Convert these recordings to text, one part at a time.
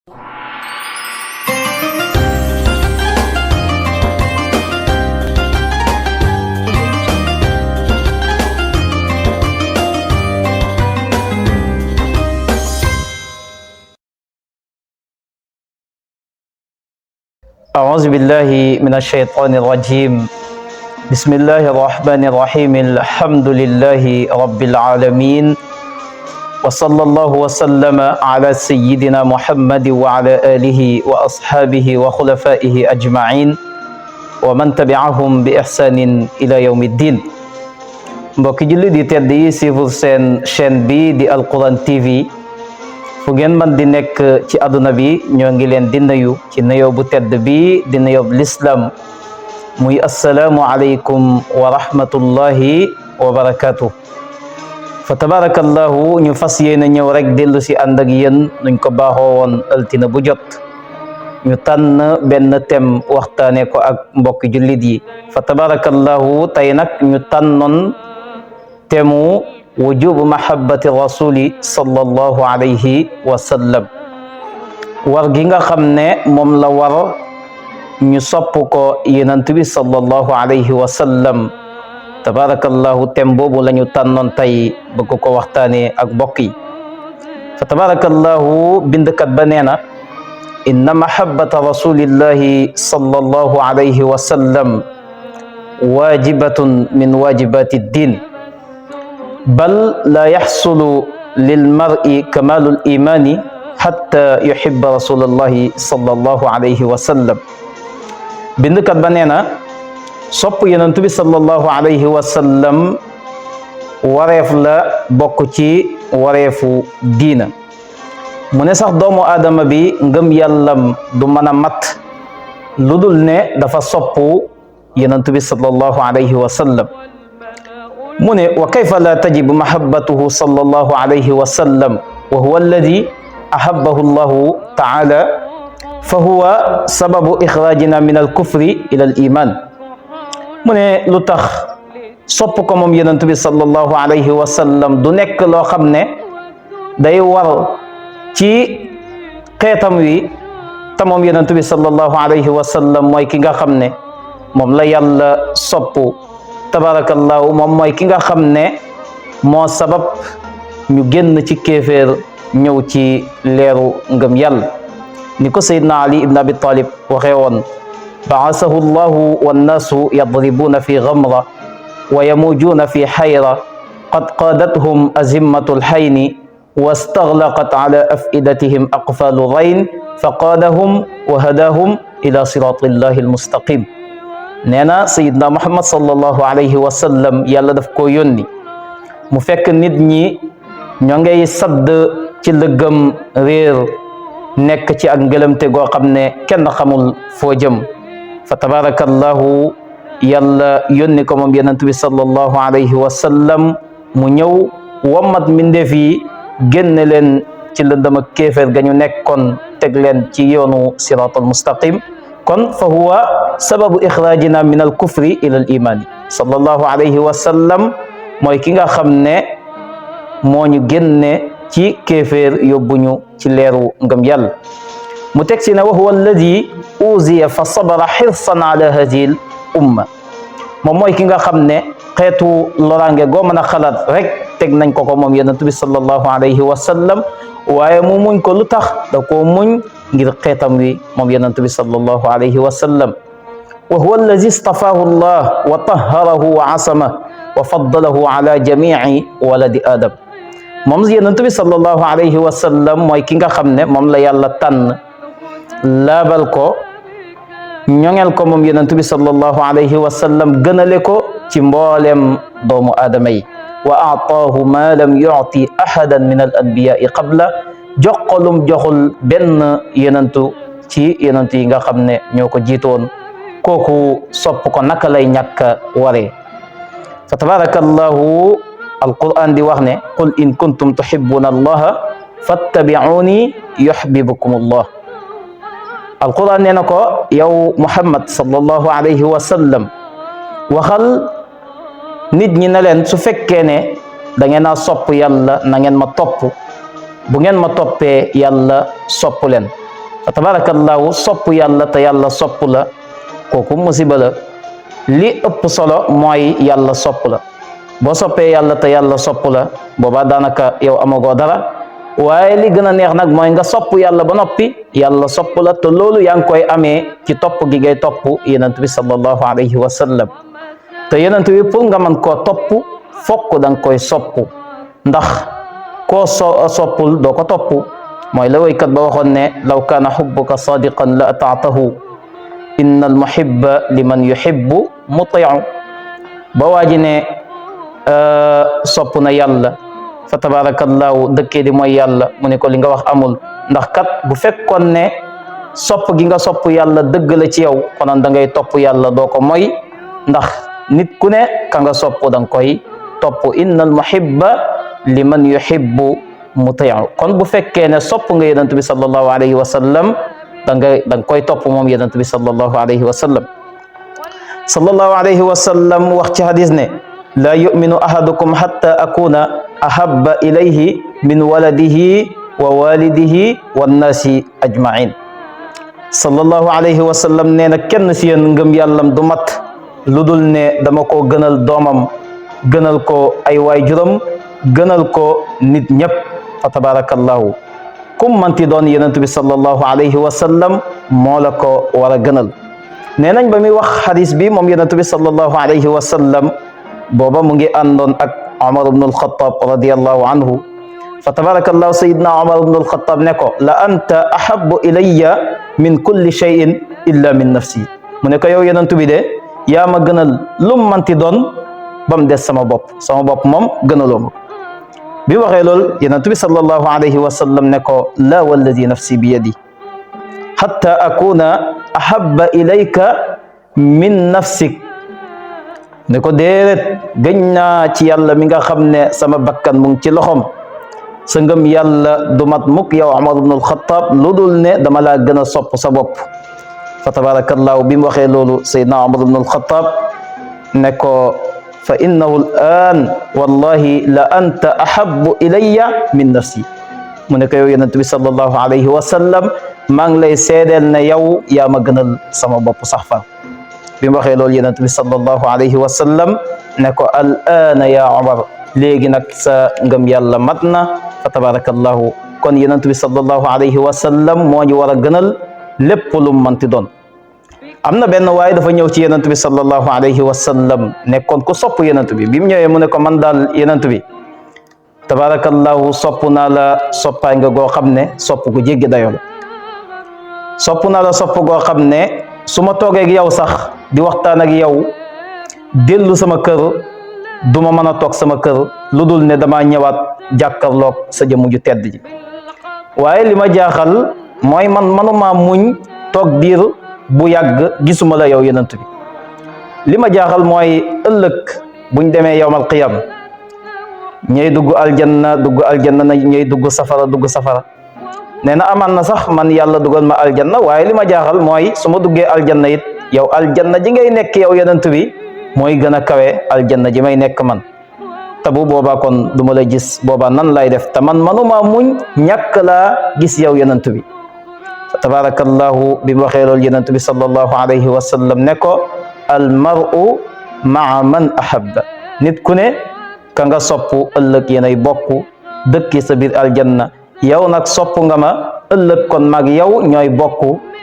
أعوذ بالله من الشيطان الرجيم بسم الله الرحمن الرحيم الحمد لله رب العالمين وصلى الله وسلم على سيدنا محمد وعلى آله وأصحابه وخلفائه أجمعين ومن تبعهم بإحسان إلى يوم الدين. mbokki julli di tedd yi suivre seen chaîne bi di Alquran TV fu ngeen man di nekk ci àdduna bi ñoo ngi leen di nuyu ci nuyoo bu tedd bi di nuyoo l'islam muy assalaamu aleykum wa rahmatullahi wa barakatuh. fa tabarakallahu ñu fas yéene ñëw rek dellu si ànd ak yéen nuñ ko baaxoo woon altine bu jot ñu tànn benn thème waxtaane ko ak mbokki jullit yi. fa tabarakallahu tey nag ñu tànnoon temu wujubu mahabbati rasuli sallallahu alayhi wa sallam, war gi nga xam ne moom la war ñu sopp ko yonent bi sallallahu alayhi wa sallam. tabarakallahu tem boobu la ñu tànnoon tey bëgg ko waxtaane ak mbokk yi. fa tabarakallahu bindkat ba nee na inna mahabbata rasulillahi sallallahu alayhi wa sallam wajibatun min wajibati ddin bal la yaxsulu lilmar'i kamalul imani xatta yuhibba rasulallahi sallallahu alayhi wa sallam. bindkat ba nee na sopp yonent bi sallallahu alayhi wa sallam wareef la bokk ci wareefu diina. mu ne sax doomu aadama bi ngëm yàllam du mën a mat lu dul ne dafa sopp yonent bi sallallahu alayhi wa sallam. mu ne wa kayfa la tajibu mahabbatuhu sallallahu alayhi wa sallam wa huwa alladi ahabbahu allahu taala fa huwa sababu ixraajina min alkufri ila al iman. mu ne lu tax sopp ko moom yonent bi sallallahu alayhi wa sallam du nekk loo xam ne day war ci xeetam wi te moom yonent bi sallallahu alayhi wa sallam mooy ki nga xam ne moom la yàlla sopp. tabarakallahu moom mooy ki nga xam ne moo sabab ñu génn ci kéeféer ñëw ci leeru ngëm yàlla, ni ko Seydina Ali ibn Abi Talib waxee woon ba'asahu llahu wannaasu yadribuuna fi gamra wa yamuujuuna fi xayra qad qaadathum azimmatu lxayni wastaglaqat ala afidatihim aqfaalu rayn fa qaadahum wa hadaahum ila siraati llahi almustaqim. nee na sayidna muhammad sallallahu alayhi wa sallam yàlla daf koo yónni mu fekk nit ñi ñoo ngay sadd ci lëggam réer nekk ci ak ngëlëmte goo xam ne kenn xamul foo jëm. fa tabarakallahu yàlla yónni ko moom yonent bi sallallahu alayhi wa sallam mu ñëw wammat mbindeef yi génne leen ci lëndëm ak kéeféer ga ñu nekkoon teg leen ci yoonu siraatal mustaqim. kon fa huwa sababu ixraajina min al kufri ila al imani. sallallahu alayhi wa sallam mooy ki nga xam ne moo ñu génne ci kéeféer yóbbuñu ci leeru ngëm yàlla. mu teg si ne wa huwa alladi uziya fa sabara xirsan ala hadihi l umma. moom mooy ki nga xam ne xeetu loraange goo mën a xalaat rek teg nañ ko ko moom yonent bi sallallahu alayhi wa sallam, waaye mu muñ ko lu tax da koo muñ ngir xeetam wi moom yonent bi sallallahu alayhi wa sallam. wa huwa allazi istafaahu allah wa tahharahu wa asama wa faddalahu ala jamici waladi adam. moom yonent bi sallallahu alayhi wa sallam mooy ki nga xam ne moom la yàlla tànn laabal ko ñoŋel ko moom yonent bi sallallahu alayhi wa sallam gënale ko ci mboolem doomu aadama yi. wa aataahu ma lam yucti ahadan min al anbiyaai qabla jox ko lum joxul benn yonentu ci yonent yi nga xam ne ñoo ko jiitoon. kooku sopp ko naka lay ñàkk waree. fa tabarakallahu alquran di wax ne qul in kuntum tuhibbuna allaha fattabi'uni yuhibbukum allah. alquran nee na ko yow muhammad sallallahu alayhi wa sallam waxal nit ñi ne leen su fekkee ne da ngeen a sopp yàlla na ngeen ma topp, bu ngeen ma toppee yàlla sopp leen. fa tabarakallahu sopp yàlla te yàlla sopp la kooku musiba la. li ëpp solo mooy yàlla sopp la boo soppee yàlla te yàlla sopp la boobaa daanaka yow amagoo dara waaye li gën a neex nag mooy nga sopp yàlla ba noppi yàlla sopp la te loolu yaa ngi koy amee ci topp gi ngay topp yonent bi sallallahu alayhi wa sallam te yonent bi pour nga mën koo topp fokk da nga koy sopp ndax koo soppul doo ko topp mooy la waykat ba waxoon ne law kaana xubbuka sadiqan la ataatahu inna almuhibba liman yuhibbu mutiu ba waaji ne sopp na yàlla fa tabarakallahu dëkkee di mooy yàlla mu ne ko li nga wax amul ndax kat bu fekkoon ne sopp gi nga sopp yàlla dëgg la ci yow konoon da ngay topp yàlla doo ko mooy ndax nit ku ne ka nga sopp da nga koy topp inna almuhibba liman yuhibbu mutiu kon bu fekkee ne sopp nga yonent bi sallallahu alayhi wa sallam da nga koy topp moom yonent bi sallallahu alayhi wa sallam sallallahu alayhi wa sallam wax ci hadis ne la yuminu ahadukum hatta akuna ahabba ilayhi min waladihi wa walidihi wannaasi ajmain sallallahu alayhi wa sallam nee na kenn si yéen ngëm yàllam du mat lu dul ne dama ko gënal doomam gënal ko ay waajuram gënal ko nit ñëpp fa tabarakallahu kum manti doon yonent bi sallallahu alayhi wa sallam moo la ko war a gënal nee nañ ba muy wax xadis bi moom yonent bi sallallahu alayhi wa sallam booba mu ngi àndoon ak Omar ibn al-Khattab radiyallahu anhu fa tabarakallahu sayidna Omar ibn al-Khattab ne ko la anta ahabbu ilayya min kulli shay'in illa min nafsi mu ne ko yow yonent bi de yaa ma gënal lum manti doon ba mu des sama bopp moom gënaloo ma bi waxee lool yonent bi sallallahu alayhi wa sallam ne ko la walladi nafsi bi yadi hatta akuna ahabba ilayka min nafsik ne ko déedéet gëñ naa ci yàlla mi nga xam ne sama bakkan mu ngi ci loxom sa ngëm yàlla du mat mukk yow Umar ibn al-Khattab lu dul ne dama laa gën a sopp sa bopp fa tabarakallahu bi mu waxee loolu sayyidna Umar ibn al-Khattab ne ko fa innahu al-an wallahi la anta ahabbu ilayya min nafsi mu ne ko yow yonent bi sallallahu alayhi wa sallam maa ngi lay seedeel ne yow yaa ma gënal sama bopp sax far bi mu waxee loolu yonent bi sallallahu alayhi wa sallam ne ko al-aana ya Umar léegi nag sa ngëm yàlla mat na fa tabarakallahu kon yonent bi sallallahu alayhi wa sallam moo ñu war a gënal lépp lu mu manti doon am na benn waaye dafa ñëw ci yonent bi sallallahu alayhi wa sallam nekkoon ku sopp yonent bi bi mu ñëwee mu ne ko man daal yonent bi tabarakallahu sopp naa la soppaay nga goo xam ne sopp gu jéggi dayo la sopp naa la sopp goo xam ne su ma toogee ak yow sax di waxtaan ak yow dellu sama kër du ma mën a toog sama kër lu dul ne dama ñëwaat jàkkarloog sa jëmm ju tedd ji waaye li ma jaaxal mooy man manuma muñ toog diir bu yàgg gisuma la yow yonent bi li ma jaaxal mooy ëllëg buñ demee yowmal qiyam ñay dugg aljanna na ñay dugg safara nee na amaan na sax man yàlla dugal ma aljanna waaye li ma jaaxal mooy su ma duggee aljanna it yow aljanna ji ngay nekk yow yonent bi mooy gën a kawe aljanna ji may nekk man te bu boobaa kon du ma la gis boobaa nan lay def te man manuma muñ ñàkk laa gis yow yonent bi tabarakallahu bi mu waxee loolu yonent bi sallallahu alayhi wa sallam ne ko al mar'u maa man ahabba nit ku ne ka nga sopp ëllëg yéenay bokk dëkki sa biir aljanna yow nag sopp nga ma ëllëg kon mag yow ñooy bokk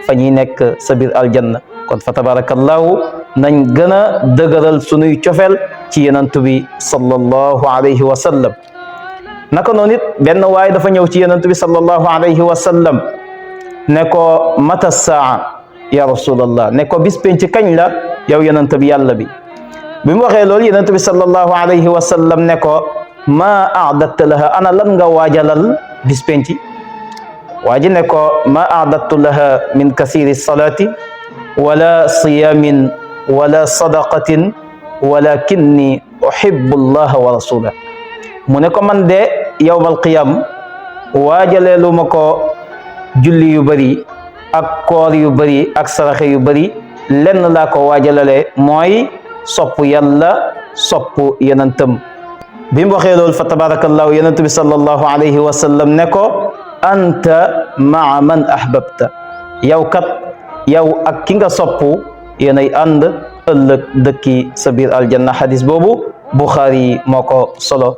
fa ñuy nekk sa biir aljanna kon fa tabarakallahu nañ gën a dëgëral sunuy cofeel ci yonent bi sallallahu alayhi wa sallam naka noonu it benn waay dafa ñëw ci yonent bi sallallahu alayhi wa sallam ne ko mata saa ya rasulallah ne ko bis penc kañ la yow yonent bi yàlla bi bi mu waxee loolu yonent bi sallallahu alayhi wa sallam ne ko ma a'dadta laha ana lan nga waajalal bis penc waa ji ne ko ma a'dadtu laha min kasiri salati wala siyamin wala sadaqatin walakinni uhibbu allaha wa rasulahu mu ne ko man de yawmal qiyam waajaleelu ma ko julli yu bëri ak koor yu bëri ak saraxe yu bëri lenn laa ko waajalale mooy sopp yàlla sopp yonentam bi mu waxee loolu fa tabarakallahu yonent bi sallallahu alayhi wa sallam ne ko anta maa man ahbabta yow kat yow ak ki nga soppu yéenay ànd ëllëg dëkki sa biir aljanna. xadis boobu Buxaari moo ko solo.